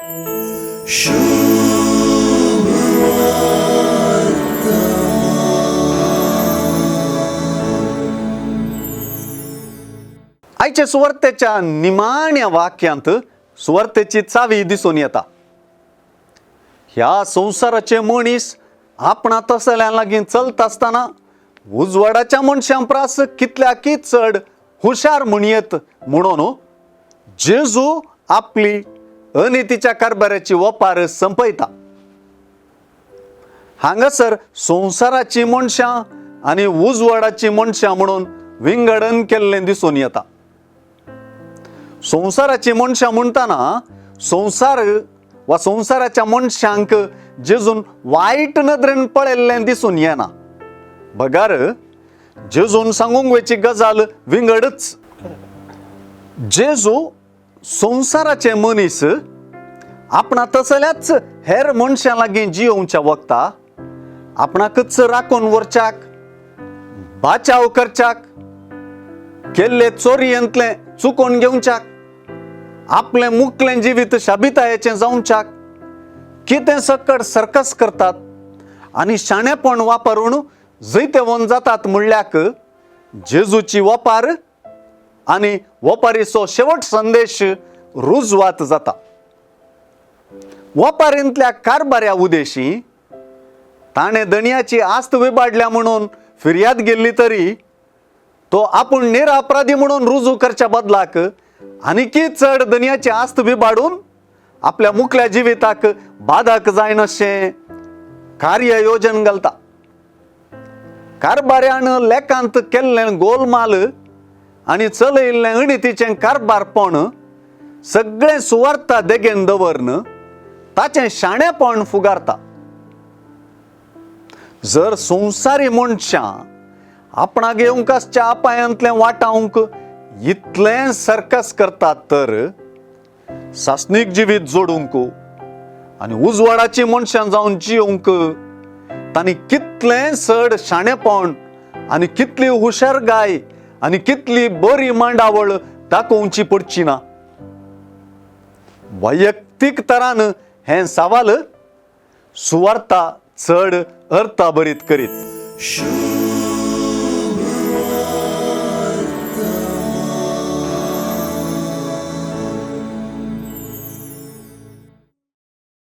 आयचे सुवार्तेच्या निमाण्या वाक्यांत सुवार्तेची चावी दिसून येता. ह्या संवसाराचे मनीस आपणा तसल्यां लागीं चलता आसतना उजवाडाच्या मनशां प्रास कितल्याकी चड हुशार म्हणयेत म्हणून जेजू आपली अनितीच्या कारभाराची वपार संपयता. हांगासर संवसाराची मनशां आनी उजवाडाची मनशां म्हणून विंगडन केल्लें दिसून येता. संवसाराची मनशां म्हणटना संवसार वा संवसाराच्या मनशांक जेजून वायट नदरेन पळयल्लें दिसून येना, बगर जेजून सांगूंक वयची गजाल विंगडच. जेजू संवसाराचे मनीस आपणा तसल्याच हेर मनशां लागीं जियोवच्या वखता आपणाकच राखून व्हरच्याक, बाचाव करच्याक, केल्ले चोरयेंतलें चुकोवन घेवच्याक, आपलें मुकलें जिवीत शाबितायेचें जावच्याक कितें सकट सर्कस करतात आनी शाणेपण वापरून जैतेवन जातात म्हणल्याक जेजूची वपार आनी वपारीचो शेवट संदेश रुजवात जाता. वपारींतल्या कारबाऱ्या उदेशी ताणें दणयाची आस्त विबाडल्या म्हणून फिर्याद गेल्ली तरी तो आपूण निरापराधी म्हणून रुजू करच्या बदलाक आनीकी चड दनयाची आस्त विबाडून आपल्या मुकल्या जिविताक बाधक जायनाशें कार्य योजन घालता. कारबाऱ्यान लेखांत केल्लें गोलमाल आनी चलयिल्लें अणितीचें कारबारपण सगळें सुवार्था देगेन दवरन ताचें शाणेपण फुगारता. जर संवसारी मनशां आपणाक येवंक आसच्या अपायांतलें वाटावंक इतलें सर्कस करतात तर सासणीक जिवीत जोडूंक आनी उजवाडाची मनशां जावन जियोवंक तांणी कितलें चड शाणेपण आनी कितली हुशारगाय आनी कितली बरी मांडावळ दाखोवची पडची ना. वैयक्तीक तरान हें सवाल सुवार्ता चड अर्थाभरीत करीत.